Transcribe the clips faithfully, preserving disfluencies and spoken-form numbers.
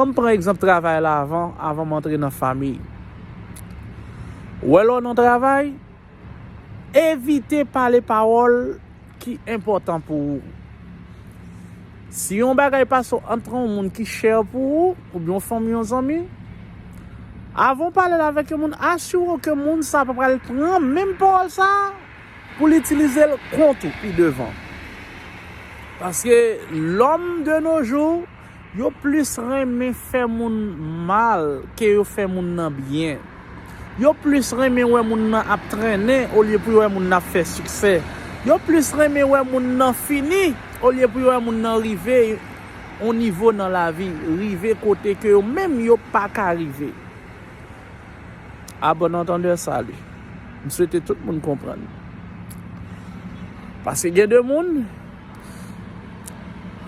An m pran egzanp travay la avan, avan m antre nan famiy. Ou wè lè w nan travay, evite pale pawòl ki enpòtan pou ou. Si yon bagay pase w ant yon moun ki chè pou ou, oubyen yon fanmi, yon zanmi, avan w pale l avèk yon moun, asire w ke moun sa pa pral pran menm pawòl sa a pou l itilize l kont ou pi devan. Paske lòm de nos jours, yo plis renmen fè moun mal ke yo fè moun nan byen. Yo plis renmen wè moun nan ap trennen olye pou yo wè moun nan ap fè siksè. Yo plis renmen wè moun nan fini olye pou yo wè moun nan rive yon nivo nan lavi, rive kote ke yo menm yo pa ka rive. À bon entendeur, salut. M swete tout moun konprann. Paske gen de moun,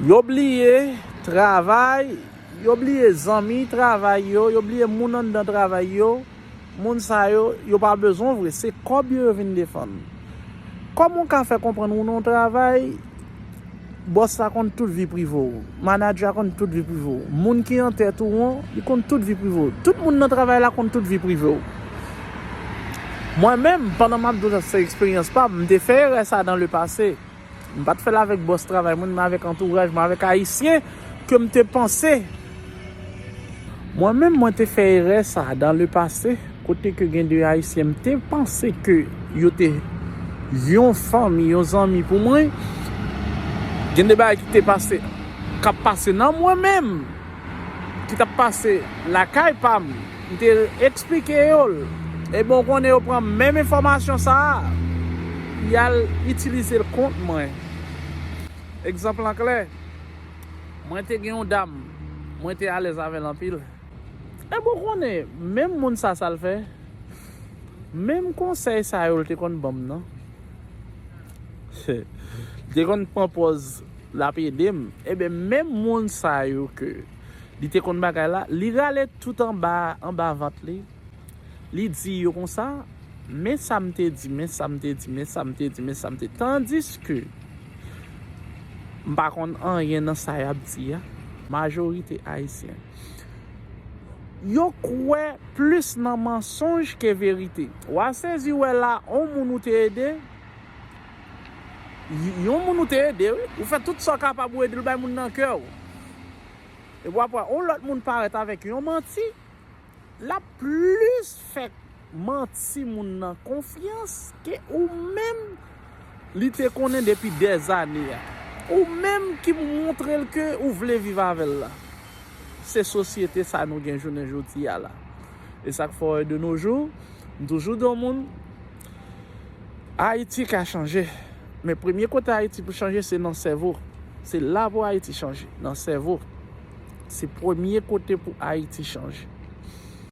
yo bliye travay, yo bliye zanmi travay yo, yo bliye moun anndan travay yo. Moun sa yo, yo pa bezwen w vre, se kòb yo yo vin defann. Kòman w ka fè konprann ou nan yon travay, bòs la konn tout vi prive w, manadjè a konn tout vi prive w, moun ki an tèt ou an, li konn tout vi prive w. Tout moun nan travay la konn tout vi prive w. Mwen menm, pandan m ap di w sa, se eksperyans pa m, m te fè erè sa dans le passé. M pa t fè l avèk bòs travay mwen, men avèk antouraj mwen, avèk Ayisyen ke m te panse. Mwen menm, mwen te fè erè sa dans le passé, kote ke gen de Ayisyen, m te panse ke yo te yon fanmi, yon zanmi pou mwen. Gen de bagay ki te pase, k ap pase nan mwen menm, ki t ap pase lakay pa m. M te eksplike yo l. Ebyen, w konnen yo pran menm enfòmasyon sa a, y al itilize l kont mwen. Egzanp lan klè, mwen te gen yon dam, mwen te alèz avè l anpil. Ebyen, w konnen, menm moun sa, sa l fè, menm konsèy sa yo l te konn ban m nan. Li te konn pran pòz l ap ede m. Ebyen, menm moun sa yo ke li te konn bagay la, li rale tout anba, anba vant li. Li di yo konsa, men sa m te di, men sa m te di, men sa m te di, men sa m te. Tandiske m pa konn anyen nan sa y ap di a, majorite Ayisyen, yo kwè plis nan mansonj ke verite. W a sezi wè la, on moun ou te ede, y-, yon moun ou te ede, wi. Ou fè tout sa w kapab, ou ede l, bay moun nan kè w. Epi apre, on lòt moun parèt avèk yon manti, l ap plis fè manti moun nan konfyans ke ou menm li te konnen depi dèzane a. Ou menm ki montre l ke ou vle viv avè l la. Se sosyete sa nou gen jounen jodi a la. E sa k fè w wè de nos jours, m toujou di yon moun, Ayiti ka chanje. Men premye kote Ayiti pou chanje, se nan sèvo. Se la pou Ayiti chanje, nan sèvo. Se premye kote pou Ayiti chanje.